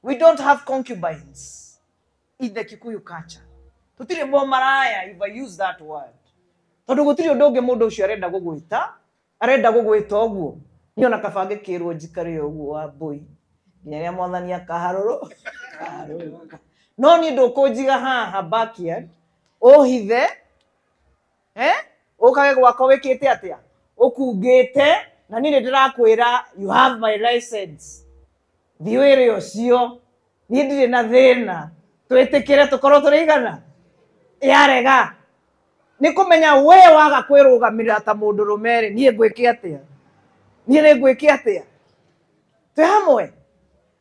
We don't have concubines in the Kikuyu culture. Tutire mo maraya, if I use that word. Tondu gutiri undu ungi mundu ucio arenda gugwita, arenda gugwita uguo. Ni ona kaba ngikirwo njikare uguo wa mbui. Nginya rĩrĩa mwathani akaharũrũ. Kaharũrũka. No niĩ ndũkũnjiga haha backyard, ũhithe, eh? Ũkage gwakwa wĩkĩte atĩa? Ũkungĩte, na niĩ nĩndĩrakwĩra you have my license. Thiĩ wĩre ũcio, niĩ ndirĩ na thĩna. Twĩtĩkĩre tũkorwo tũrĩ igana. Yarega. Nĩ kũmenya we waga kwĩrũgamĩrĩra ta mũndũrũme rĩ, niĩ ngwĩke atĩa? Niĩ nĩ ngwĩke atĩa? Twĩ hamwe.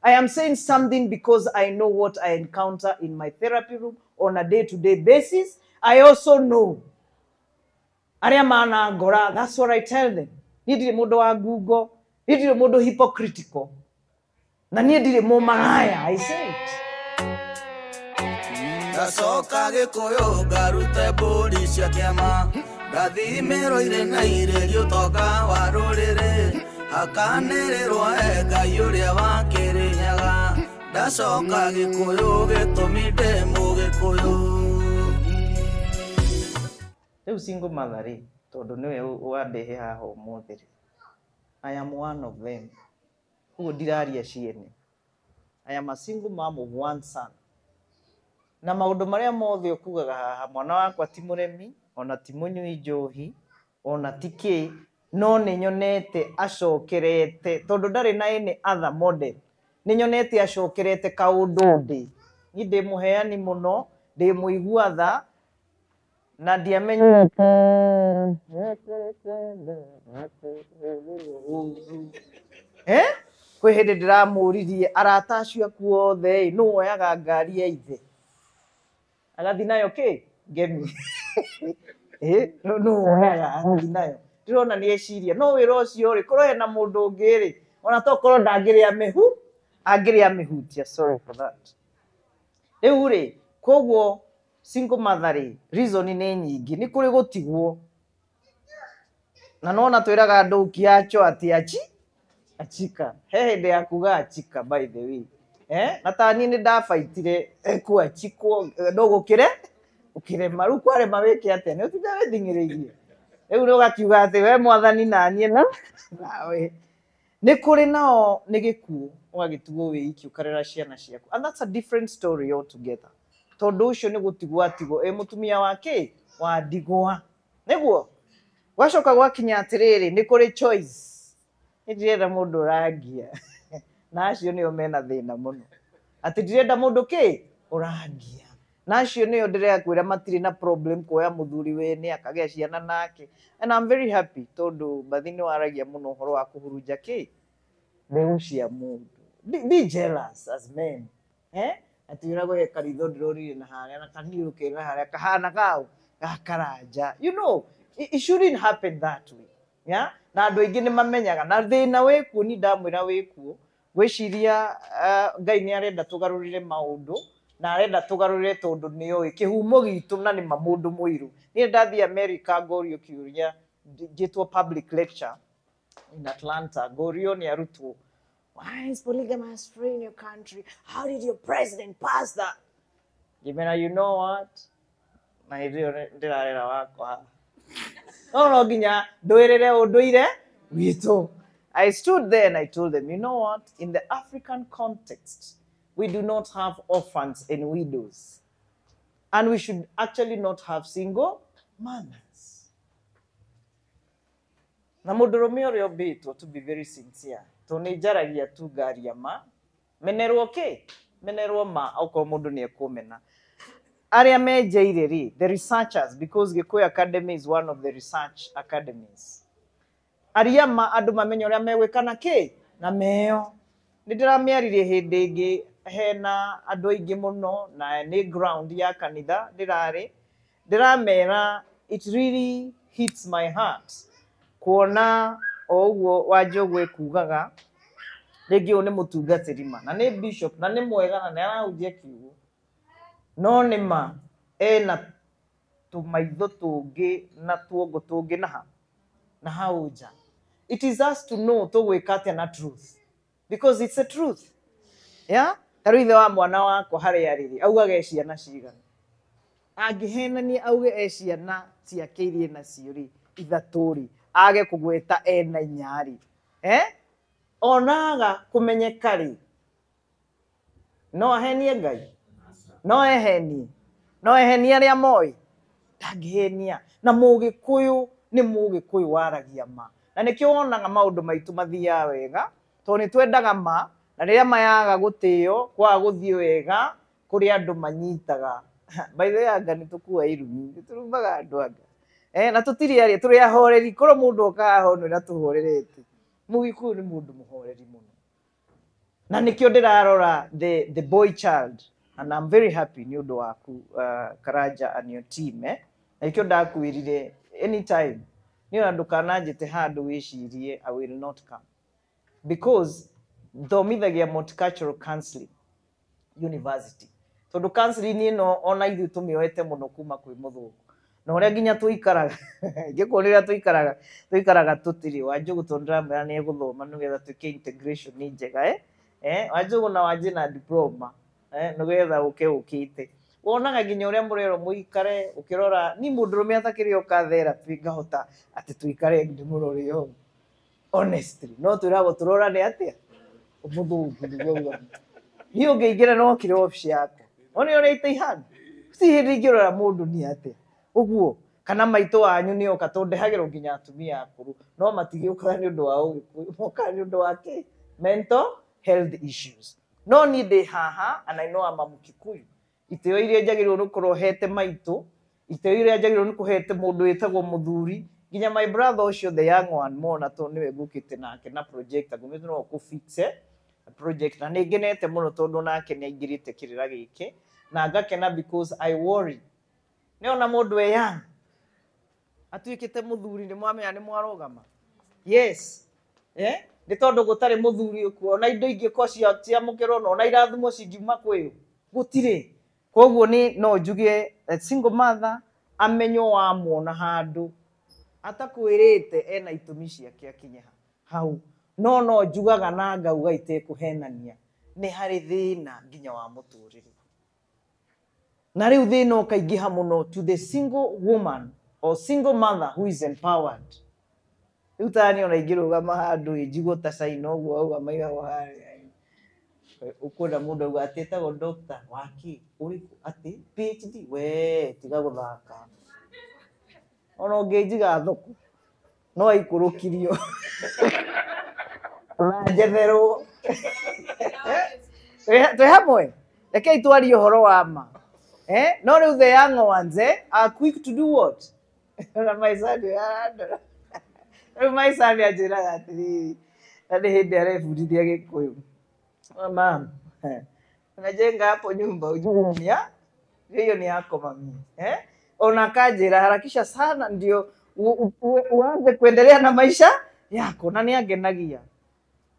I am saying something because I know what I encounter in my therapy room on a day-to-day basis. I also know arĩa manangora, that's what I tell them. Niĩ ndirĩ mũndũ wa ngungo, niĩ ndirĩ mũndũ hypocritical, na niĩ ndirĩ mũmaraya, I say it. Ngacoka Gĩkũyũ ngarute mbũri cia kĩama, ngathimĩrwo irĩ na irĩrio ũtonga wa rũrĩrĩ, hakanĩrĩrwo he Ngai ũrĩa wa Kĩrĩnyaga. Ndacoka Gĩkũyũ gĩtũmi ndĩ Mũgĩkũyũ. Rĩu single mother rĩ, tondũ nĩwe wandehe haha ũmũthĩ rĩ, I am one of them. Ũguo ndiraria ciene. I am a single mom of one son. Na maũndũ marĩa mothe ũkugaga haha, mwana wakwa ti mũremi, ona ti mũnyui njohi, ona ti kĩ, no nĩ nyonete acokerete, tondũ ndarĩ na any other model, nĩ nyonete acokerete kaũndũ ndĩ. Niĩ ndĩ mũheani mũno, ndĩ mũigua tha, na ndiamenyete. Eh? Kwĩ hĩndĩ ndĩramũririe arata acio aku othe ĩ, nũ woyaga ngari ya ithe agathiĩ nayo kĩ ngemi. Eh, nũ woyaga agathiĩ nayo. Ndĩrona nĩ eciria no wĩra ũcio rĩ, korwo hena mũndũ ũngĩ rĩ, ona tokorwo ndangĩrĩa mĩhu, angĩrĩa mĩhutia, sorry for that. Rĩu rĩ, koguo single mother rĩ, reason nĩ nyingĩ, nĩ kũrĩ gũtigwo. Na nona twĩraga andũ ukiachwo atĩ achi achika. He hĩndĩ ya kuga achika by the way. Eh? Na ta niĩ nĩ ndabaitire kuachikwo no gũkĩre ũkĩrema. Rĩu kwarema wĩke atĩa? Nĩ ũtinda wĩthing'ĩrĩirie. Rĩu nĩ ũgakiuga atĩ we mwathani naniĩ na nawe. Nĩ kũrĩ nao nĩ gĩkuũ ũgagĩtigwo wĩ iki ũkarera ciana ciaku. And that's a different story altogether. Tondũ ũcio nĩ gũtigwo atigwo ĩ mũtumia wa kĩ? Wa ndigwa. Nĩguo? Gwacoka gwakinya atĩrĩrĩ, nĩ kũrĩ choice. Nĩ ndirenda mũndũ ũrangia. Na acio nĩo mena thĩna mũno. Atĩ ndirenda mũndũ kĩ? Ũrangia. Na acio nĩo ndĩrakwĩra matirĩ na problem kuoya mũthuri wene akagĩa ciana nake. And I'm very happy tondũ Mbathi nĩ waragia mũno ũhoro wa kũhurunja kĩ? Mbegũ cia mũndũ. Be jealous as men. Eh? Atĩ wĩragwo he karitho ndĩrorire na harĩa na kaniũrũkĩre na harĩa kahana kau gakaranja. You know, it shouldn't happen that way. Yeah? Na andũ aingĩ nĩ mamenyaga na thĩna wĩkuo, ni ndamwĩra wĩkuo, ngwĩciria Ngai nĩ arenda tũgarũrĩre maũndũ na arenda tũgarũrĩre tondũ nĩoĩ kĩhumo gitũ na nĩ ma mũndũ mũirũ. Niĩ ndathiĩ America ngorio kĩũria ngĩtwo public lecture in Atlanta, ngorio nĩ arutwo, why is polygamous free in your country? How did your president pass that? Ngĩmera, you know what? Na hĩndĩ ĩyo ndĩrarera wakwa haha. No no nginya ndwĩrĩre ũndũire witũ. I stood there and I told them, you know what? In the African context, we do not have orphans and widows. And we should actually not have single mothers. Na mũndũrũme ũrĩa ũmbĩtwo, to be very sincere, tondũ nĩ njaragia tu ngaria ma, menerwo kĩ? Menerwo ma, okorwo mũndũ nĩ ekũmena. Arĩa menjeire rĩ, the researchers, because Gĩkũyũ Academy is one of the research academies. Aria ma andũ mamenye ũrĩa megwĩka na kĩ? Na meo. Nĩ ndĩramĩaririe hĩndĩ ĩngĩ hena andũ aingĩ mũno na nĩ ground ya kanitha ndĩrarĩ. Ndĩramera it really hits my heart kuona o ũguo Wanjũgũ ekugaga rĩngĩ ũyũ nĩ mũtungatĩri ma na nĩ bishop na nĩ mwega na nĩ arahunjia kiugo, no nĩ ma ena tũmaitho tũngĩ na tuongo tũngĩ na ha na hau nja. It is us to know tũgwĩka atĩa na truth, because it's a truth. Yeah? Ta rĩu ithe wa mwana wakwa harĩa rĩrĩ augaga e ciana cigana? Angĩhenania auge e ciana ciake iria nacio rĩ ithatũ rĩ, age kũgweta ena inya rĩ, eh? Onaga kũmenyeka rĩ, no ahenie Ngai, no ehenie, no ehenie arĩa moĩ, ndangĩhenia. Na Mũgĩkũyũ nĩ Mũgĩkũyũ waragia ma, na nĩkĩo wonaga maũndũ maitũ mathiaga wega, tondũ nĩ twendaga ma, na rĩrĩa mayaga gũtĩo, kwaga gũthiĩ wega, kũrĩ andũ manyitaga. By the way, anga nĩ tũkua irumi, nĩ tũrumaga andũ anga. Na tũtirĩ aria, tũrĩ ahoreri, korwo mũndũ oka haha ũnwe na tũhorerete. Mũgĩkũyũ nĩ mũndũ mũhoreri mũno. Na nĩkĩo ndĩrarora the boy child, and I'm very happy nĩ ũndũ waku, Karanja and your team, eh? Na nĩkĩo ndakwĩrire anytime, nĩ ona ndũkananjĩte handũ wĩcirie I will not come. Because thomithagia multicultural counseling university. Tondũ counseling ĩno ona ithuĩ tũmĩoete mũno kuma kwĩ mũthũngũ. Na ũrĩa nginya tũikaraga, ngĩkuona ũrĩa tũikaraga, tũikaraga tũtirĩ. Wanjũgũ tondũ ndĩramwĩra nĩ egũthoma nĩgetha twĩke integration nĩ njega, eh? Wanjũgũ na wanjĩ na diploma, nĩgetha ũke ũkĩte. Wonaga nginya ũrĩa mũrerwo mũikare, ũkĩrora, ni mũndũrũme atakĩrĩ oka therapy ngahota atĩ tũikare ndĩmũrore ũũ. Honestly, no twĩragwo tũrorane atĩa? Mũthũngũ nĩguo auga. Niĩ ũngĩingĩra no okire obici yakwa. One ũrĩa itaihana. Ti hĩndĩ ingĩrora mũndũ nĩ atĩa. Ũguo, kana maitũ wanyu nĩ oka, tondũ ndehagĩrwo nginya atumia akũrũ, no matigĩũkaga nĩ ũndũ wa ũgĩkũyũ, mokaga nĩ ũndũ wa kĩ? Mental health issues. No niĩ ndĩ haha, and I know I'm a Mũkikuyu. Itĩo iria njagĩrĩirwo nĩ gũkorwo hete maitũ, itĩo iria njagĩrĩirwo nĩ kũhete mũndũ wĩtagwo mũthuri, nginya my brother ũcio the young one mona tondũ nĩwe ngũkĩte nake na projector, ngũmĩte no ũkũ-fix project, na nĩ ngenete mũno tondũ nake nĩ aingĩrĩte kĩrĩra gĩkĩ, na ngakena because I worry. Nĩ ona mũndũ e young atuĩkĩte mũthuri, nĩ mwamenya nĩ mwarũgama. Yes. Nĩ tondũ gũtarĩ mũthuri ũkuo, ona indo ingĩ ko ciamũkĩrwo, na ona irathimo cingiuma kwĩyo gũtirĩ. Koguo nĩ no njuge a single mother amenyo wamuona handũ atakwĩrĩte ena itũmi ciake akinye hau, no no njugaga na ngauga itekũhenania nĩ harĩ thĩna nginya wa mũtũrĩre. Na rĩu thĩna ũkaingĩha mũno to the single woman or single mother who is empowered. Rĩu ta niĩ ona ingĩrũgama handũ ĩ njiguo ta China ũguo auga maigagwo harĩa. Ũkuona mũndũ auga atĩ etagwo doctor wa kĩ? Ũrĩkũ? Atĩ PhD? We tiga gũthaka. Ona ũngĩnjiga thoko no aikũrũkirio na njetherwo. Twĩ hamwe? Rekei twarie ũhoro wa ma. No rĩu the young ones, are quick to do what? Na my son arandora. Rĩu my son anjĩraga atĩrĩrĩ, na nĩ hĩndĩ arebundithia Gĩkũyũ. Mama, unajenga hapo nyumba ujue ya hiyo ni yako mami. Ona akanjĩra harakisha sana ndio uanze kuendelea na maisha yako, na nĩ angenagia.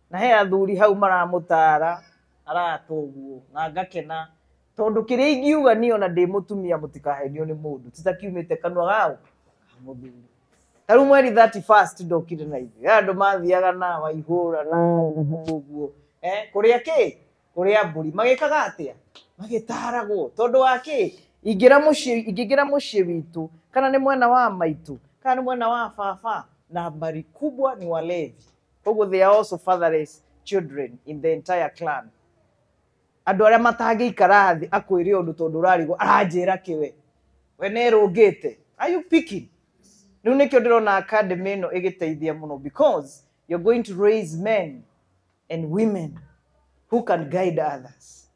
Na he athuri hau maramũtara arata ũguo na ngakena tondũ kĩrĩa ingiuga niĩ ona ndĩ mũtumia mũtikahenio nĩ mũndũ titakiumĩte kanua gao mũthuri. Ta rĩu mweri 31st ndokire na ithuĩ, andũ mathiaga na waihũra na ũguo, kũrĩa kĩ? Kũrĩa mbũri. Magĩkaga atĩa? Magĩtaragwo tondũ wa kĩ? Ingĩra mũciĩ, ingĩingĩra mũciĩ witũ, kana nĩ mwena wa maitũ, kana nĩ mwena wa baba, nambari kubwa ni walevi. Koguo they are also fatherless children in the entire clan. Andũ arĩa matangĩikara thĩ akwĩre ũndũ tondũ ũrarigwo aranjĩra kĩ we? We nĩerũngĩte. Are you picking? Rĩu nĩkĩo ndĩrona academy ĩno ĩgĩteithia mũno, because you're going to raise men and women who can guide others.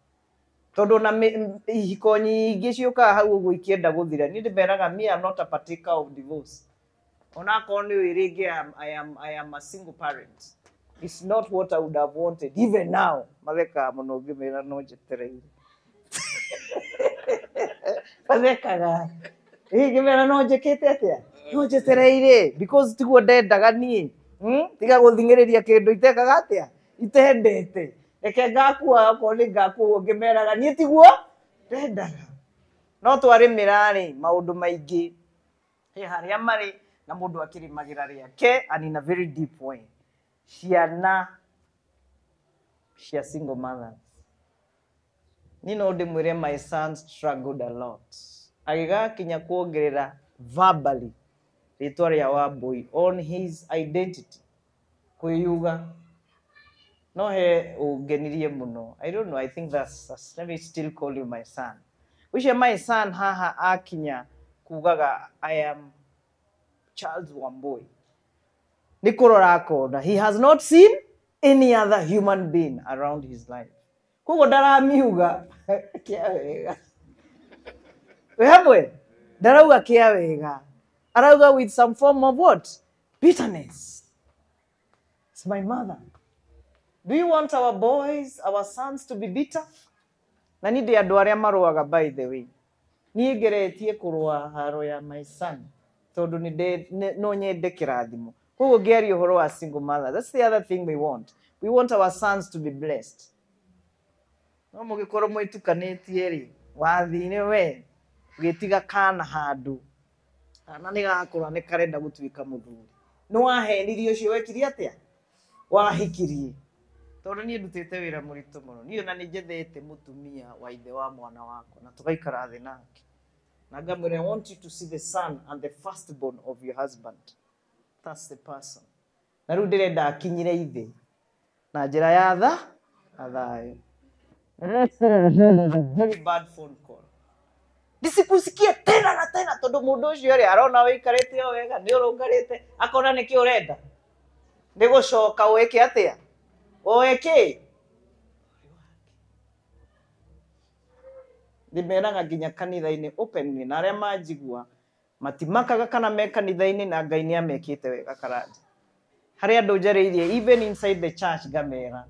Tondũ ona ihiko nyingĩ ciũkaga hau ũguo ikĩenda gũthira. Niĩ ndĩmeraga me I'm not a partaker of divorce. Onakorwo nĩ ũĩ rĩngĩ I am a single parent. It's not what I would have wanted even now. Mathekaga mũno ngĩmera no njetereire. Mathekaga. Ngĩmera no njĩkĩte atĩa? No njetereire because tiguo ndendaga niĩ. Tiga gũthing'ĩrĩria kĩndũ itekaga atĩa? Itendete. Reke ngakua okorwo nĩ ngakua ũguo ngĩmeraga niĩ tiguo ndendaga. No twarĩmĩra rĩ maũndũ maingĩ he harĩa marĩ na mũndũ akĩrĩmagĩra rĩake and in a very deep way. Ciana cia single mothers Ni no ndĩmwĩre my son struggled a lot. Agĩgakinya kuongerera verbally rĩtwa rĩa Wambui on his identity kwĩyuga no he ũngenirie mũno. I don't know, I think that's let me still call you my son. Ũcio my son haha akinya kugaga I am Charles Wambui. Nĩ kũrora akona he has not seen any other human being around his life. Koguo ndaramiuga kĩa wega. Wĩ hamwe? Ndarauga kĩa wega. Arauga with some form of what? Bitterness. It's my mother. Do you want our boys, our sons to be bitter? Na niĩ ndĩ andũ arĩa marũaga by the way. Niĩ ngeretie kũrũa haro ya my son tondũ no nyende kĩrathimo. Koguo ngĩaria ũhoro wa single mother, that's the other thing we want. We want our sons to be blessed. No mũgĩkorwo mwĩtukanĩtie rĩ, wathire we ũgĩtiga kana handũ. Kana nĩ gakũra nĩ karenda gũtuĩka mũthuri. Nĩ wahenirie ũcio wekire atĩa? Wahikirie. Tondũ niĩ ndutĩte wĩra mũritũ mũno. Niĩ ona nĩ njethete mũtumia wa ithe wa mwana wakwa na tũgaikara thĩ nake. Na ngamwĩra, I want you to see the son and the firstborn of your husband. That's the person. Na rĩu ndĩrenda akinyire ithe na njĩra ya tha na thayũ. Very bad phone call. Ndisikusikie tena na tena tondũ mũndũ ũcio rĩ arona wĩikarĩte o wega nĩ ũrũngarĩte akona nĩkĩ ũrenda nĩ gũcoka wĩke atĩa oe kĩ. Ndĩmeraga nginya kanitha-inĩ openly na arĩa manjigua matimakaga kana me kanitha-inĩ na Ngai nĩ amekĩte wega Karanja. Harĩ andũ njarĩirie even inside the church ngamera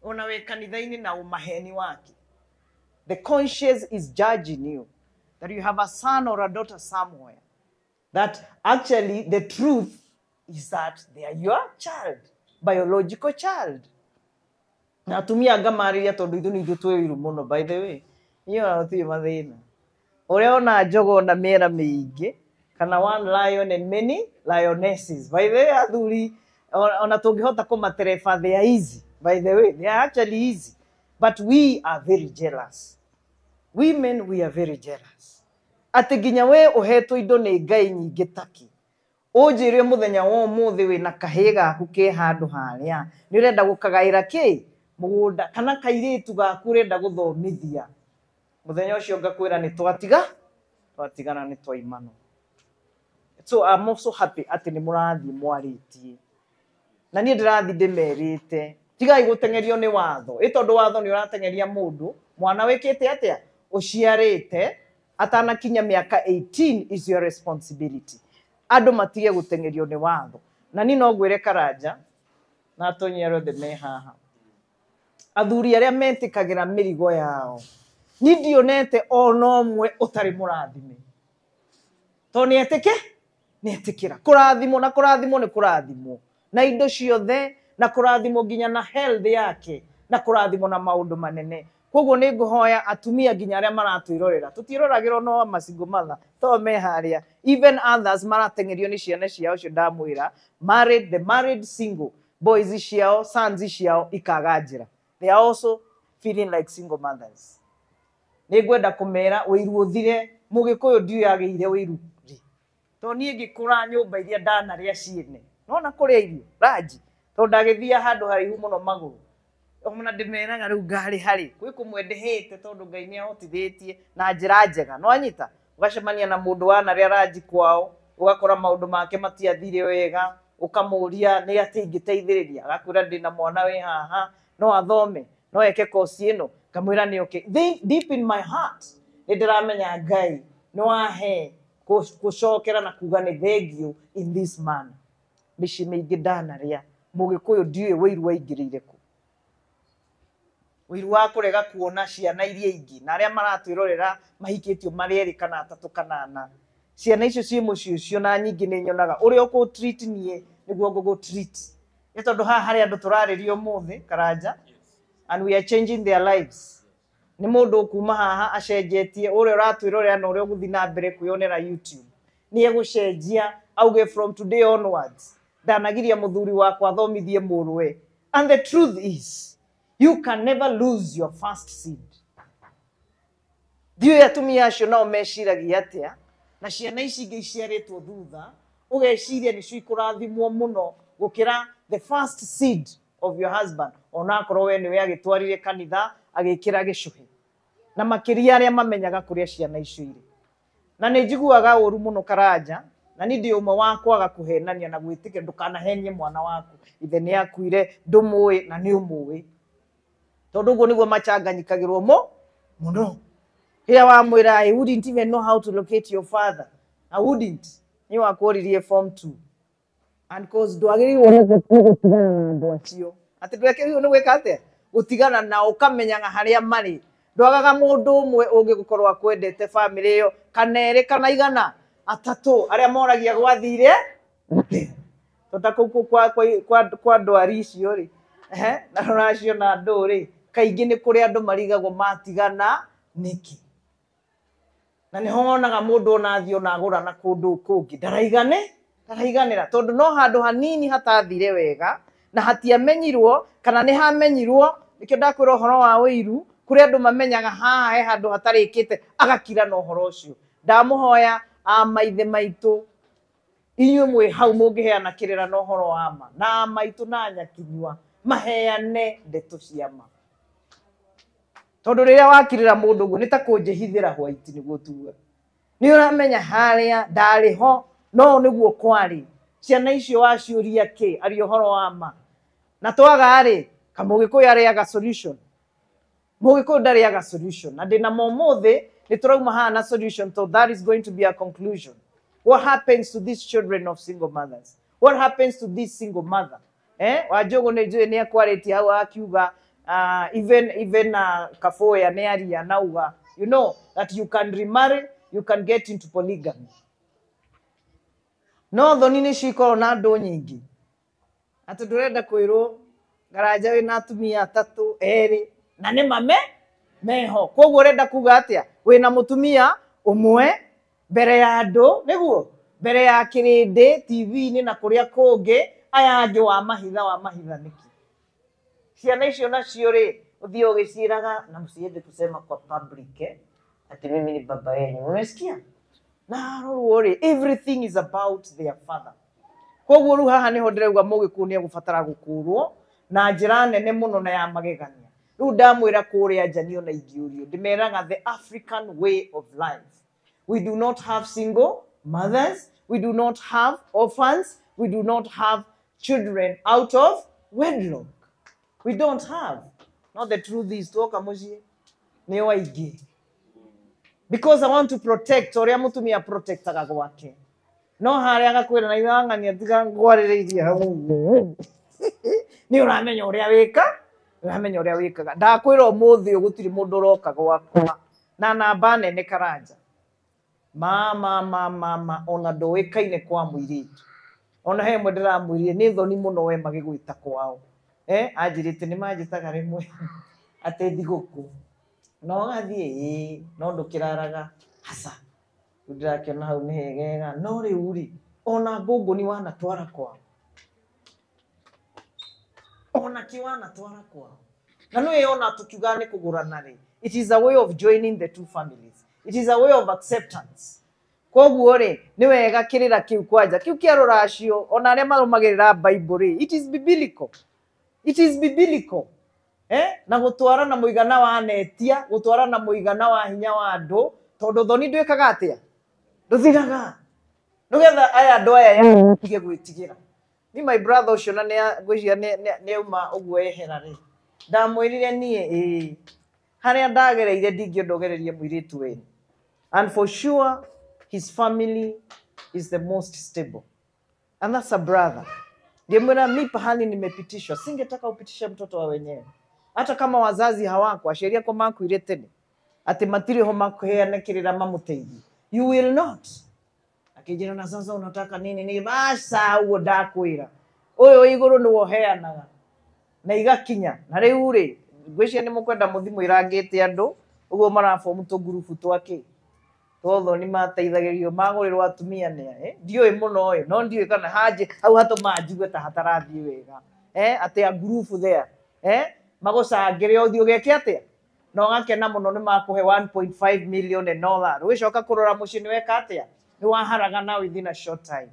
ona wĩ kanitha-inĩ na ũmaheni wake. The conscience is judging you that you have a son or a daughter somewhere. That actually the truth is that they are your child, biological child. Na atumia ngamarĩria tondũ ithuĩ nĩ ithuĩ twĩ ũiru mũno by the way. Inyuĩ ona gũtirĩ mathĩna. Ũrĩa ona njogoo na mĩera mĩingĩ kana one lion and many lionesses. By the way, athuri ona tũngĩhota kũmatereba they are easy. By the way, they are actually easy. But we are very jealous. Women, we are very jealous. Atĩ nginya we ũhetwo indo nĩ Ngai nyingĩ taki. Ũnjĩre mũthenya wa ũmũthĩ wĩna kahĩĩ gaku ke handũ harĩa. Nĩ ũrenda gũkagaĩra kĩ? Mũgũnda kana kairĩtu gaku ũrenda gũthomithia. Mũthenya ũcio ngakwĩra nĩ twatiga, twatigana nĩ twaimano. So I'm also happy atĩ nĩ mũrathiĩ mwarĩtie. Na niĩ ndĩrathiĩ ndĩmerĩte. Tigai gũteng'erio nĩ watho. Ĩ tondũ watho nĩ ũrateng'eria mũndũ, mwana wĩkĩte atĩa? Ũciarĩte atanakinya mĩaka 18 is your responsibility. Andũ matige gũteng'erio nĩ watho. Na niĩ no ngwĩre Karanja na atonyi arĩa othe me haha. Athuri arĩa metĩkagĩra mĩrigo yao. Niĩ ndionete ona ũmwe ũtarĩ mũrathime. Tondũ nĩ etĩke? Nĩ etĩkĩra. Kũrathimwo na kũrathimwo nĩ kũrathimwo. Na indo ciothe na kũrathimwo nginya na health yake na kũrathimwo na maũndũ manene. Koguo nĩ ngũhoya atumia nginya arĩa maratwĩrorera. Tũtiĩroragĩrwo no masingle mother to me harĩa. Even others marateng'erio nĩ ciana ciao ũcio ndamwĩra. Married, the married single boys ciao, sons ciao ikaga njĩra. They are also feeling like single mothers. Nĩ ngwenda kũmera ũiru ũthire. Mũgĩkũyũ ndiũĩ agĩire ũiru rĩ. Tondũ niĩ ngĩkũra nyũmba iria ndanarĩa ciene. Nona kũrĩa irio ranji. Tondũ ndagĩthiaga handũ haraihu mũno magũrũ. Ona ndĩmeraga rĩu ngarĩ harĩ. Gwĩ kũmwe ndĩhĩte tondũ Ngai nĩ ahotithĩtie na njĩra njega. Nĩwanyita? Ũgacemania na mũndũ wanarĩa ranji kwao, ũgakora maũndũ make matiathire wega, ũkamũria nĩ atĩ ingĩteithĩrĩria. Agakwĩra ndĩna mwana wĩ haha, no athome, no eke kosi ĩno. Ngamwĩra nĩ okay. Deep in my heart, nĩ ndĩramenya Ngai nĩ wahe gũcokera na kuga nĩ thengiũ in this manner. Mĩciĩ mĩingĩ ndanarĩa. Mũgĩkũyũ ndiũĩ ũiru waingĩrĩire kũ. Ũiru wa kũrega kuona ciana iria ingĩ na arĩa maratwĩrorera mahikĩtio marĩ erĩ kana atatũ kana ana. Ciana icio ciĩ mũciĩ ũcio na nyingĩ nĩ nyonaga ũrĩa ũkũ-treat niĩ nĩguo ngũgũ-treat. Nĩ tondũ haha harĩ andũ tũrarĩria ũmũthĩ Karanja, and we are changing their lives. Nĩ mũndũ ũkuma haha acenjetie ũrĩa ũratwĩrorera na ũrĩa ũgũthiĩ na mbere kwĩyonera YouTube. Nĩ egũcenjia auge from today onwards ndanagiria mũthuri wakwa athomithie mũrũwe. And the truth is, you can never lose your first seed. Ndiũĩ atumia acio nao meciragia atĩa, na ciana ici ingĩ iciarĩtwo thutha, ũgeciria nĩcio ikũrathimwo mũno gũkĩra the first seed of your husband, onakorwo we nĩwe agĩtwarire kanitha agĩkĩra gĩcũhĩ. Na makĩria arĩa mamenyaga kũrĩa ciana icio irĩ. Na nĩ njiguaga ũru mũno Karanja, na niĩ ndĩ ũmwe wa kwaga kũhenania na gwĩtĩkĩra ndũkanahenie mwana waku. Ithe nĩ akuire, ndũmũĩ na nĩ ũmũĩ. Tondũ ũguo nĩguo machanganyikagĩrwo mũno. Rĩrĩa wamwĩra, I wouldn't even know how to locate your father. I wouldn't. Nĩ wakworirie form 2. And cause ndwagĩrĩirwo nĩ gũtigana na andũ acio. Atĩ ndwagĩrĩirwo nĩ gwĩka atĩa? Gũtigana nao, ũkamenyaga harĩa marĩ. Ndwagaga mũndũ ũmwe ũngĩgũkorwo akwendete family ĩyo, kana erĩ kana igana, atatũ, arĩa moragia gwathire. Tondũ kũu kwa ndwari icio rĩ, na rũraciona andũ rĩ, kaingĩ nĩ kũrĩ andũ marigagwo matigana nĩkĩ. Na nĩho wonaga mũndũ ona athiĩ ona agũra na kũndũ kũngĩ, ndaraiganĩra, tondũ no handũ hanini hatathire wega, na hatiamenyirwo, kana nĩ hamenyirwo, nĩkĩo ndakwĩra ũhoro wa ũiru, kũrĩ andũ mamenyaga haha he handũ hatarĩkĩte, agakira na ũhoro ũcio. Ndamũhoya a maithe maitũ, inyuĩ mwĩ hau mũngĩheana kĩrĩra na ũhoro wa ma, na maitũ na nyakinyua, maheane ndeto cia ma. Tondũ rĩrĩa wakirĩra mũndũ ũguo, nĩ ta kũnjĩhithĩra white nĩguo tuge. Nĩ ũramenya harĩa ndarĩ ho, no nĩguo kwarĩ. Ciana icio waciũria kĩ, aria ũhoro wa ma. Na twaga rĩ, kamũgĩkũyũ arĩaga solution. Mũgĩkũyũ ndarĩaga solution. Na ndĩna ma ũmũthĩ, nĩ tũrauma haha na solution, so that is going to be a conclusion. What happens to these children of single mothers? What happens to this single mother? Wanjũgũ nĩ njũĩ nĩ ekwarĩtie hau akiuga, even Kaboya nĩ aria nauga, you know that you can remarry, you can get into polygamy. No thoni nĩcio ikoragwo na andũ nyingĩ. Atĩ ndũrenda kwĩrwo Karanja wĩna atumia atatũ, erĩ, na nĩ mame meho. Koguo ũrenda kuga atĩa? Wĩna mũtumia ũmwe mbere ya andũ, nĩguo? Mbere ya kĩrĩndĩ, TV-inĩ na kũrĩa kũngĩ, aya angĩ wa mahitha nĩkĩ? Ciana icio nacio rĩ, ũthiĩ ũgĩciĩraga na msiende kusema kwa public, ati mimi ni baba yenu. Umesikia? Na rũrũ rĩ, everything is about their father. Koguo rĩu haha nĩho ndĩrauga mũgĩkũyũ nĩ egũbatara gũkũrwo na njĩra nene mũno na ya magegania. Rĩu ndamwĩra kũrĩa nja niĩ ona ingĩũrio, ndĩmeraga the African way of life. We do not have single mothers, we do not have orphans, we do not have children out of wedlock. We don't have. Not the truth is, tuoka mũciĩ nĩ waingĩ. Because I want to protect, ũrĩa mũtumia protectaga gwake. No harĩa agakwĩra na ithang'ania tiga ngwarĩrĩirie hau ũguo. Nĩ ũramenya ũrĩa wĩka, ũramenya ũrĩa wĩkaga. Ndakwĩra ũmũthĩ ũyũ gũtirĩ mũndũ ũroka gwakwa na namba nene Karanja. Ma ona ndũĩkaine kwa mũirĩtu. Ona he ĩmwe ndĩramwĩrire nĩ thoni mũno we magĩgwĩta kwao. Anjĩrĩte nĩ manjĩtaga rĩmwe atĩ thigũkũ. No ũgathiĩ ĩĩ, no ndũkĩraraga aca. Rĩu ndĩrakĩona hau nĩ hegega. No rĩu rĩ, ona ngũngũni wanatwara kwao. Ona kĩ wanatwara kwao. Na nĩwe ona tũkiugaga nĩ kũgũrana rĩ, it is a way of joining the two families. It is a way of acceptance. Koguo rĩ, nĩ wega kĩrĩra kĩu kwanja, kĩu kĩa rũracio, ona arĩa marũmagĩrĩra Bible rĩ, it is biblical. It is biblical. Na gũtwara na mũigana wa netia, gũtwara na mũigana wa hinya wa andũ, tondũ thoni ndwĩkaga atĩa? Ndũthiraga. Nĩgetha aya andũ aya matige gwĩtigĩra. Ni my brother ũcio na ngwĩciria nĩ auma ũguo ehera rĩ, ndamwĩrire niĩ ĩĩ, harĩa ndagereire ndingĩenda ũgererie mũirĩtu wenu. And for sure, his family is the most stable. And that's a brother. Ngĩmwĩra mi pahali nimepitishwa, singetaka upitishe mtoto wa wenyewe. Hata kama wazazi hawako, aciari akwa makuire tene, atĩ matirĩ ho makũheane kĩrĩra mamũteithie. You will not. Akĩnjĩra na sasa unataka nini? Ni aca ũguo ndakwĩra. Ũyũ igũrũ nĩwe ũheanaga. Na igakinya. Na rĩu rĩ, ngwĩciria nĩ mũkwenda mũthiĩ mwĩrangĩte andũ, ũguo marabomu tũngurubu twa kĩ? Totho nĩ mateithagĩrĩrio magũrĩrwo atumia nĩ aya, Ndiũĩ mũno ĩ, no ndiũĩ kana hanjĩ hau hatũmaga njigue ta hatarathiĩ wega. Atĩ a ngurubu there. Magũcangĩre ũthiĩ ũgeke atĩa? Na ũgakena mũno nĩ makũhe 1.5 million and all that. Ũgĩcoka kũrora mũciĩ nĩ weka atĩa? Nĩ waharagana within a short time.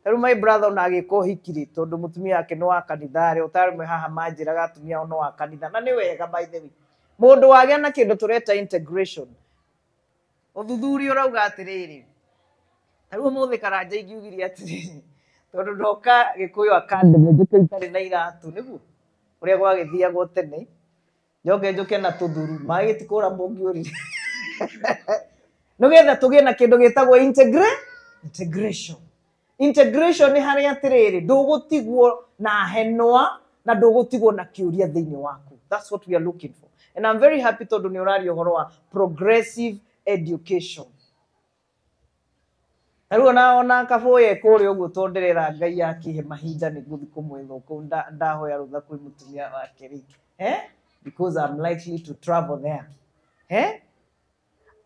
Rĩu my brother ona agĩka ũhiki rĩ, tondũ mũtumia wake nĩ wa kanitha rĩ, ũtarĩ haha manjĩraga atumia ao no wa kanitha. Na nĩ wega by the way. Mũndũ wagĩa na kĩndũ tũreta integration. Ũthuthuria ũrauga atĩrĩrĩ, ta rĩu ũmũthĩ Karanja ingiugire atĩrĩrĩ, tondũ ndoka Gĩkũyũ Academy njũke itarĩ na iratũ nĩguo ũrĩa gwagĩthiagwo tene, njoke njũke na tũthuru, maĩ gĩtikũra mũngĩũrire. Nĩgetha tũgĩe na kĩndũ gĩtagwo integration. Integration nĩ harĩa atĩrĩrĩ, ndũgũtigwo na henwa na ndũgũtigwo na kĩũria thĩinĩ waku. That's what we are looking for. And I'm very happy tondũ nĩ ũraria ũhoro wa progressive education. Ta rĩu ona kabũye kũrĩa ũguo tondũ ndĩrera Ngai akĩhe mahinda nĩ ngũthiĩ kũmwetha kũu ndahoya rũtha kwĩ mũtumia wake rĩ. Because I'm likely to travel there.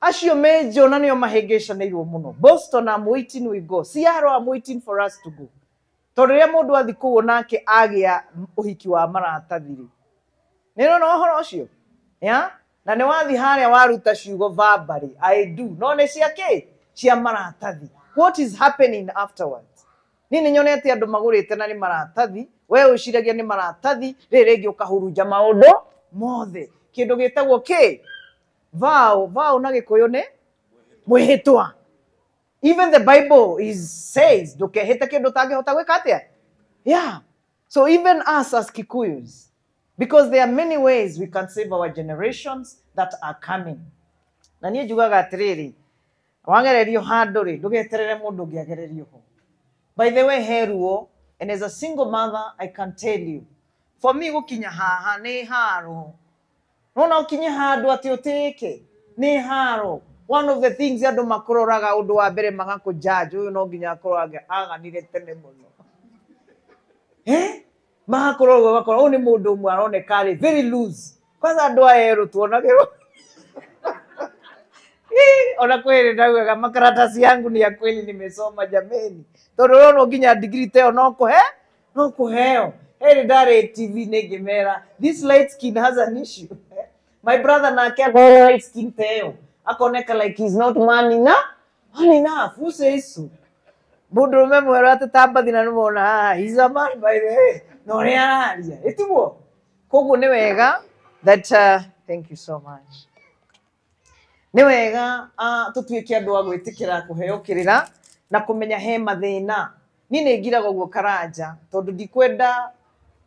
Acio menjo na nĩo mahĩngĩcanĩirwo mũno. Boston, I'm waiting we go. Seattle, I'm waiting for us to go. Tondũ rĩrĩa mũndũ athiĩ kũu onake agĩa ũhiki wa maratathi rĩ. Nĩ ũrona ũhoro ũcio? Yeah? Na nĩ wathiĩ harĩa waruta ciugo verbally, I do. No nĩ cia kĩ? Cia maratathi. What is happening afterwards? Niĩ nĩ nyonete andũ magũrĩte na nĩ maratathi, we ũciragia nĩ maratathi, rĩrĩ rĩngĩ ũkahurunja maũndũ mothe. Kĩndũ gĩtagwo kĩ? Vow, vow na Gĩkũyũ nĩ mwĩhĩtwa. Even the Bible is says ndũkehĩte kĩndũ ũtangĩhota gwĩka atĩa? Yeah. So even us as Kikuyus, because there are many ways we can save our generations that are coming. Na niĩ njugaga atĩrĩrĩ, wagererio handũ rĩ, ndũgeterere mũndũ ũngĩ agererio ho. By the way, he ruo, and as a single mother, I can tell you, for me gũkinya haha nĩ haro. Nona ũkinye handũ atĩ ũtĩĩke, nĩ haro. One of the things andũ makũroraga ũndũ wa mbere magakũjudge, ũyũ no nginya akorwo aganire tene mũno. Magakorwo ũguo ũgakora ũyũ nĩ mũndũ ũmwe aroneka arĩ very loose. Kwanza andũ aya erũ tuonagĩrwo. Ona kweli ndaugaga makaratasi yangu ni ya kweli nimesoma jameni. Tondũ ũrona nginya degree ta ĩyo no kũhe, no kũheo. Heri ndarĩ TV nĩ ngĩmera, this light skin has an issue. My brother nake akorwo light skin ta ĩyo. Akoneka like he's not man enough. Man enough. Who says so? Mũndũrũme mwerũ atĩ ta mbathi na nĩmona haha, he's a man by the way. Na ũrĩa araria. Ĩtiguo? Koguo nĩ wega that thank you so much. Nĩ wega tũtuĩke andũ a gwĩtĩkĩra kũheo kĩrĩra na kũmenya he mathĩna. Niĩ nĩ ngiraga ũguo Karanja tondũ ndikwenda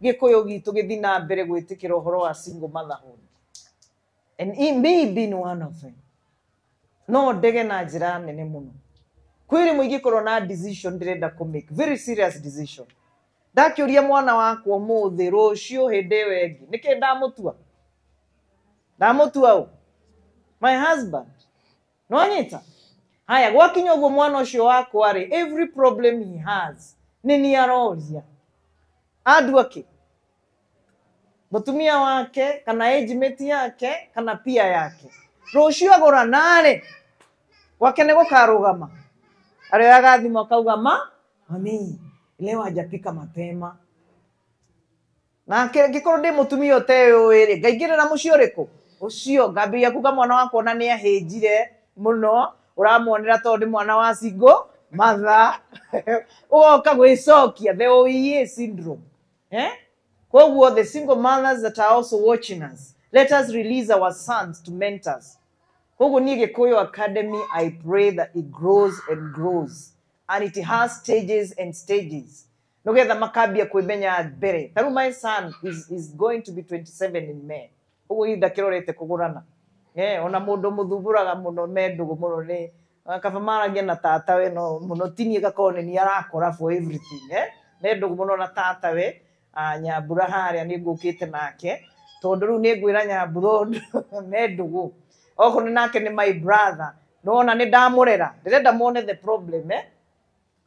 Gĩkũyũ gitũ gĩthiĩ na mbere gwĩtĩkĩra ũhoro wa single motherhood. And it may be one of them. No ndege na njĩra nene mũno. Kwĩ rĩmwe ingĩkorwo na decision ndĩrenda kũ make, very serious decision. Ndakĩũria mwana wakwa ũmũthĩ, rũciũ hĩndĩ ĩyo ĩngĩ, nĩkĩ ndamũtua? Ndamũtua ũ? My husband. Nĩwanyita? Haya, gwakinya ũguo mwana ũcio wakwa rĩ, every problem he has, nĩ niĩ aroria. Andua kĩ? Mũtumia wake, kana age mate yake, kana pia yake. Rũciũ agũra narĩ, gwake nĩ gũkarũgama. Arĩoyaga thimũ akauga ma, mami, leo hajapika mapema. Nake ngĩkorwo ndĩ mũtumia ũteyũĩ rĩ, ngaingĩrĩra mũciĩ ũrĩkũ? Ũcio, ngambĩrĩria kuga mwana wakwa ona nĩ ahĩnjire mũno, ũramuonera tondũ nĩ mwana wa single mother. Ũgoka gwĩcokia, the OEA syndrome. Koguo the single mothers that are also watching us, let us release our sons to mentors. Koguo niĩ Gĩkũyũ Academy, I pray that it grows and grows. And it has stages and stages. Nĩgetha makambia kwĩmenya mbere. Ta rĩu my son is going to be 27 in May. Ũguo ihinda kĩrorete kũgũrana. Ona mũndũ mũthumbũraga mũno me ndũgũ mũno nĩ kaba maragia na tatawe no mũno tinie gakorwo nĩ niĩ arakora for everything. Me ndũgũ mũno na tatawe. Nyambura harĩa nĩ ngũkĩte nake. Tondũ rĩu nĩ ngwĩra Nyambura ũndũ me ndũgũ. Okorwo nake nĩ my brother. Nĩwona nĩ ndamũrera. Ndĩrenda muone the problem,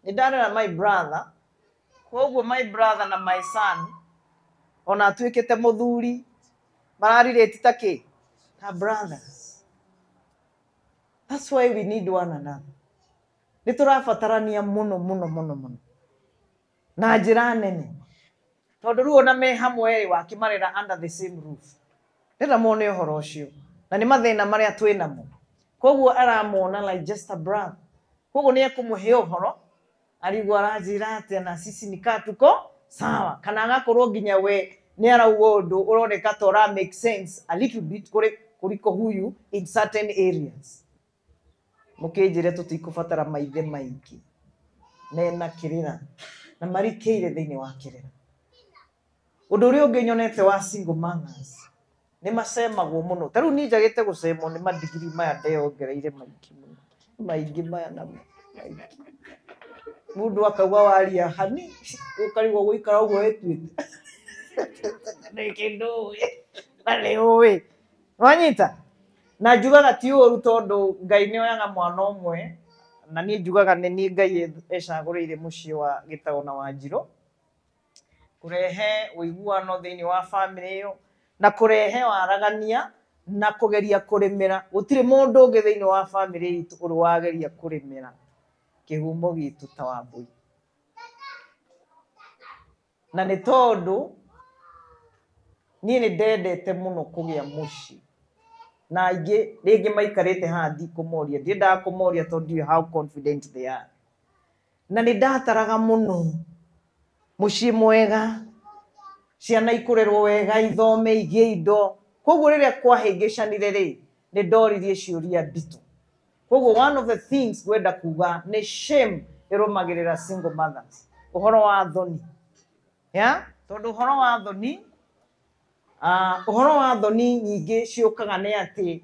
Nĩ ndarera my brother. Koguo my brother na my son ona atuĩkĩte mũthuri mararelate ta kĩ? Ta brothers. That's why we need one another. Nĩ tũrabatarania mũno mũno mũno mũno na njĩra nene. Tondũ rĩu ona me hamwe rĩ, wakĩmarera under the same roof. Ndĩrenda mone ũhoro ũcio na nĩ mathĩna marĩa twĩ namo. Koguo aramona like just a brother. Koguo nĩ ekũmũhe ũhoro arigwo aranjĩra atĩa na sisi ni kaa tuko sawa, kana agakorwo nginya we nĩ arauga ũndũ ũroneka ta ũra make sense a little bit kũrĩ kuliko huyu in certain areas. Mũkĩnjĩre tũtikũbatara maithe maingĩ mena kĩrĩra na marikĩire thĩinĩ wa kĩrĩra. Ũndũ ũrĩa ũngĩ nyonete wa single mothers nĩ macemagwo mũno. Ta rĩu niĩ njagĩte gũcemwo nĩ madigiri maya ndeyongereire maingĩ mũno, maingĩ maya namo maingĩ. Mũndũ akauga waria hani ũkarigwo gũikara ũguo wĩtuĩte nĩ kĩndũ ũĩ na nĩ ũĩ wanyita. Na njugaga ti ũru tondũ Ngai nĩ oyaga mwana ũmwe, na niĩ njugaga nĩ niĩ Ngai ecagũrĩire mũciĩ wa Gĩtaũ na Wanjirũ kũrehe ũiguano thĩinĩ wa bamĩrĩ ĩyo na kũrehe waragania na kũgeria kũrĩmĩra. Gũtirĩ mũndũ ũngĩ thĩinĩ wa bamĩrĩ itũ ũrĩ wageria kũrĩmĩra kĩhumo gitũ ta Wambũi. Na nĩ tondũ niĩ nĩ ndendete mũno kũgĩa mũciĩ, na aingĩ rĩngĩ maikarĩte haha ndikũmoria, ndiendaga kũmoria tondũ ndiũĩ how confident they are. Na nĩ ndataraga mũno mũciĩ mwega, ciana ikũrerwo wega, ithome, igĩe indo. Koguo rĩrĩa kwahĩngĩcanire rĩ, nĩ ndoririe ciũria nditũ. Koguo one of the things ngwenda kuga nĩ shame ĩrũmagĩrĩra single mothers, ũhoro wa thoni. Ya? Tondũ ũhoro wa thoni, ũhoro wa thoni nyingĩ ciũkaga nĩ atĩ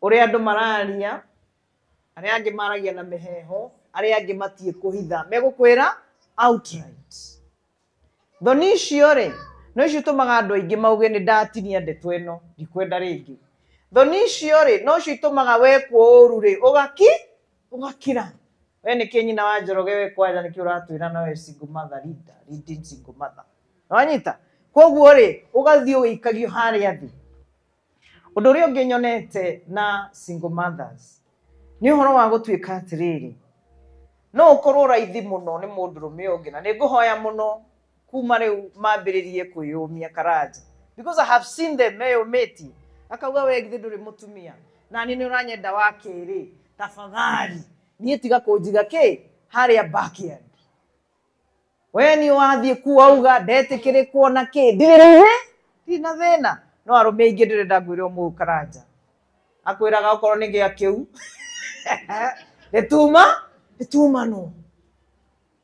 ũrĩa andũ mararia, arĩa angĩ maragia na mĩheho, arĩa angĩ matiĩ kũhitha, megũkwĩra outright. Thoni icio rĩ, no icio itũmaga andũ aingĩ mauge nĩ ndatinia ndeto ĩno, ndikwenda rĩngĩ. Thoni icio rĩ, no icio itũmaga wekwo ũru rĩ, ũgakira. We nĩkĩ nyina wa Njoroge we kwanja nĩkĩ ũratwĩra na we single mother leader, leading single mother. Wanyita? Koguo rĩ, ũgathiĩ ũgĩikagio harĩa thĩ. Ũndũ ũrĩa ũngĩ nyonete na single mothers nĩ ũhoro wa gũtuĩka atĩrĩrĩ, no ũkorwo raithi mũno nĩ mũndũrũme ũngĩ, na nĩ ngũhoya mũno kuma rĩu mambĩrĩrie kwĩyũmia Karanja, because I have seen them meyũmĩtie, akauga we githĩ ndũrĩ mũtumia na niĩ nĩ ũranyenda wa kerĩ, tafadhali niĩ tiga kũnjiga kĩ harĩa backyard. We nĩ wathiĩ kuo auga ndetĩkĩrĩkwo na kĩ, ndirĩ ndirĩ na thĩna. No arũme aingĩ ndĩrenda ngwĩre ũmũthĩ Karanja akwĩraga okorwo nĩ gĩa kĩu nĩtuma no.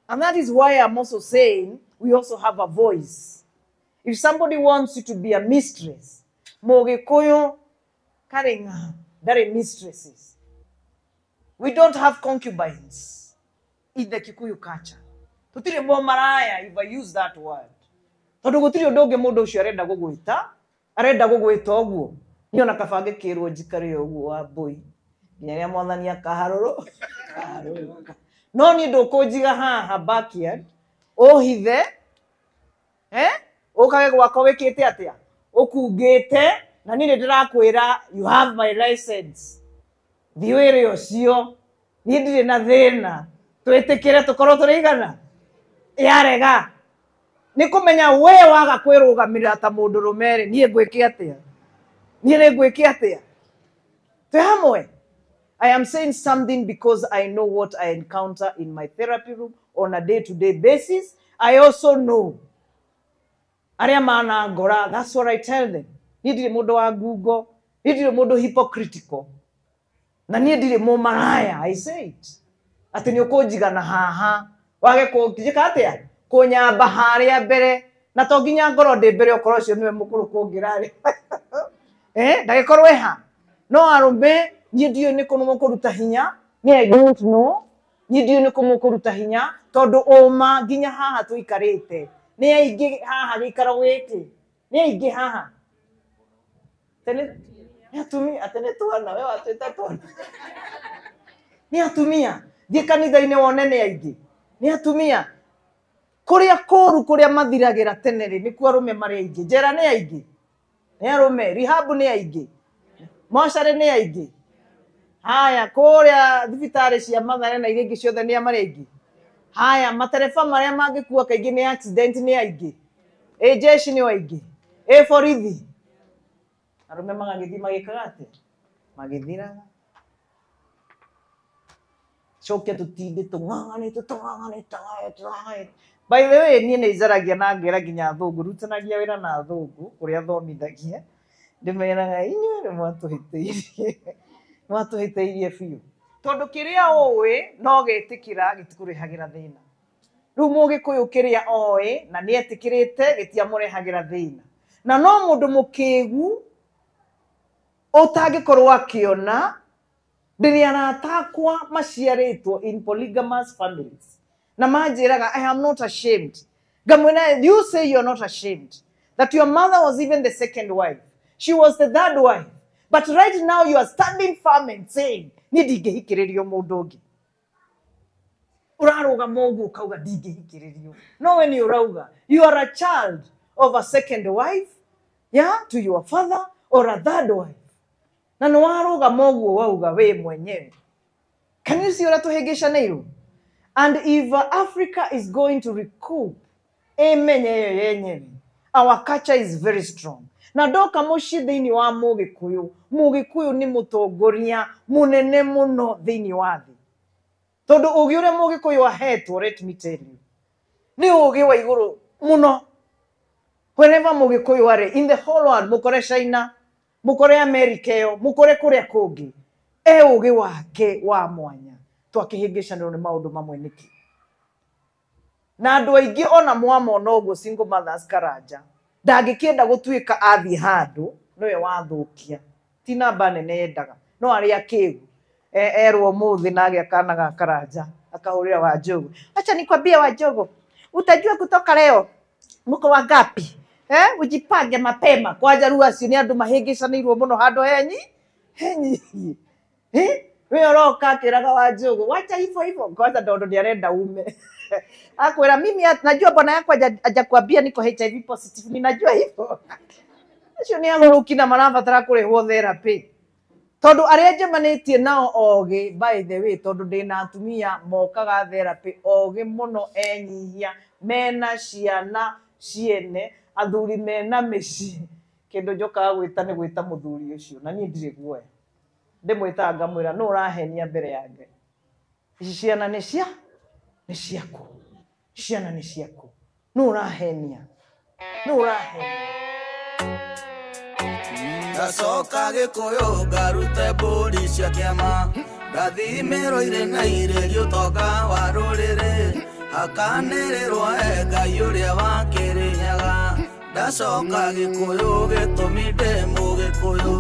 And that is why I'm also saying we also have a voice. If somebody wants you to be a mistress, Mũgĩkũyũ karĩng'a ndarĩ mistresses. We don't have concubines in the Kikuyu culture. Tũtirĩ mo maraya, if I use that word. Tondũ gũtirĩ ũndũ ũngĩ mũndũ ũcio arenda gũgwĩta, arenda gũgwĩta ũguo. Niĩ ona kaba ngĩkĩrwo njikare ũguo Wambũi nginya rĩrĩa mwathani akaharũrũ. No niĩ ndũkũnjiga haha backyard, ũhithe, ũkage gwakwa wĩkĩte atĩa, ũkungĩte, na niĩ nĩ ndĩrakwĩra you have my license. Thiĩ wĩre ũcio, niĩ ndirĩ na thĩna, twĩtĩkĩre tũkorwo tũrĩ igana. Yarega. Nĩ kũmenya we waga kwĩrũgamĩrĩra ta mũndũrũme rĩ, niĩ ngwĩke atĩa? Niĩ rĩ ngwĩke atĩa? Twĩ hamwe. I am saying something because I know what I encounter in my therapy room on a day-to-day basis. I also know arĩa manangora, that's what I tell them. Niĩ ndirĩ mũndũ wa ngungo, niĩ ndirĩ mũndũ hypocritical, na niĩ ndirĩ mũmaraya, I say it. Atĩ nĩ ũkũnjigana haha, wage kũnjĩka atĩa? Kũnyamba harĩa mbere, na to nginya ngorwo ndĩ mbere okorwo ũcio nĩwe mũkũrũ kũngĩra rĩ. Ndagĩkorwo ĩ ha? No arũme, niĩ ndiũĩ nĩ kũ mũkũruta hinya, niĩ I don't know, niĩ ndiũĩ nĩ kũ mũkũruta hinya, tondũ ũma nginya haha tũikarĩte, nĩ aingĩ haha gĩikaro gĩkĩ, nĩ aingĩ haha. Tene, nĩ atumia, atĩ nĩ twana, we watwĩta twana. Nĩ atumia, thiĩ kanitha-inĩ wone nĩ aingĩ, nĩ atumia. Kũrĩa kũru kũrĩa mathiragĩra tene rĩ, nĩkuo arũme marĩ aingĩ. Njera nĩ aingĩ, nĩ arũme, rehab nĩ aingĩ, mocarĩ nĩ aingĩ. Haya, kũrĩa thibitarĩ cia Mathare na iria ingĩ ciothe nĩ marĩ aingĩ. Haya, matereba marĩa mangĩkua kaingĩ nĩ accident nĩ aingĩ. Ĩ jeshi nĩ aingĩ. Ĩ borithi. Arũme magagĩthiĩ magĩkaga atĩa? Magĩthiraga. Coke tũtinde tũng'ang'anĩte tũng'ang'anĩte tũng'ang'anĩte. By the way, niĩ nĩ njaragia na ngera nginya athũngũ, rutanagia wĩra na athũngũ kũrĩa thomithagia, ndĩmeraga inyuĩ nĩ mwatũhĩtĩirie, mwatũhĩtĩirie biũ, tondũ kĩrĩa ũĩ no getĩkĩra gĩtikũrehagĩra thĩna. Rĩu mũgĩkũyũ kĩrĩa oĩ na nĩ etĩkĩrĩte gĩtiamũrehagĩra thĩna, na no mũndũ mũkĩgu ũtangĩkorwo akĩona. Ndĩrĩ arata akwa maciarĩtwo in polygamous families na manjĩraga I am not ashamed. Ngamwĩra, you say you are not ashamed that your mother was even the second wife, she was the third wife, but right now you are standing firm and saying niĩ ndingĩhikĩrĩrio mũndũ ũngĩ. Ũrarũgama ũguo ũkauga ndingĩhikĩrĩrio, no we nĩ ũrauga you are a child of a second wife, yeah, to your father or a third wife, na nĩ warũgama ũguo wauga we mwenyewe. Can you see ũrĩa tũhĩngĩcanĩirwo? And if Africa is going to recoup ĩmenye ĩyo yenyewe, our culture is very strong. Na ndoka mũciĩ thĩinĩ wa mũgĩkũyũ, mũgĩkũyũ nĩ mũtongoria mũnene mũno thĩinĩ wa thĩ, tondũ ũgĩ ũrĩa mũgĩkũyũ ahetwo, let me tell you, nĩ ũgĩ wa igũrũ mũno. Wherever mũgĩkũyũ arĩ in the whole world, mũkore China, mũkore America ĩyo, mũkore kũrĩa kũngĩ, e ũgĩ wake wa mwanya. Twakĩhĩngĩcanĩrwo nĩ maũndũ mamwe nĩkĩ? Na andũ aingĩ ona mwamona ũguo single mothers Karanja ndangĩkĩenda gũtuĩka athiĩ handũ nĩwe wathũkia, ti namba nene yendaga, no arĩa akĩgu erwo ũmũthĩ na agĩa kana ga Karanja akahũrĩra Wanjogu, acha nikwambie Wanjogu, utajua kutoka leo mko wangapi, ujipange mapema. Kwanja rĩu acio nĩ andũ mahĩngĩcanĩirwo mũno handũ henyi henyi. We ũroka akĩraga Wanjogu wacha hivyo hivyo, kwanza ndo nĩ arenda ume akwĩra mimi najua bwana yako hajakwambia niko HIV positive, ninajua hivyo. Acio nĩ agũrũki na marabatara kũrĩhwo therapy, tondũ arĩa njemanĩtie nao ogĩ, by the way, tondũ ndĩna atumia mokaga therapy ogĩ mũno, enyihia, mena ciana ciene, athuri mena mĩciĩ. Kĩndũ njokaga gwĩta nĩ gwĩta mũthuri ũcio, na niĩ ndirĩ guoya, ndĩmwĩtaga ngamwĩra nũ ũrahenia mbere ya Ngai, ici ciana nĩ cia nĩ ciaku, ciana nĩ ciaku, nũ ũrahenia, nũ ũrahenia. Ndacoka Gĩkũyũ ngarute mbũri cia kĩama, ndathimĩrwo irĩ na irĩrio ũtonga wa rũrĩrĩ, hakanĩrĩrwo e Ngai ũrĩa wa Kĩrĩnyaga. Ndacoka Gĩkũyũ gĩtũmi ndĩ mũgĩkũyũ.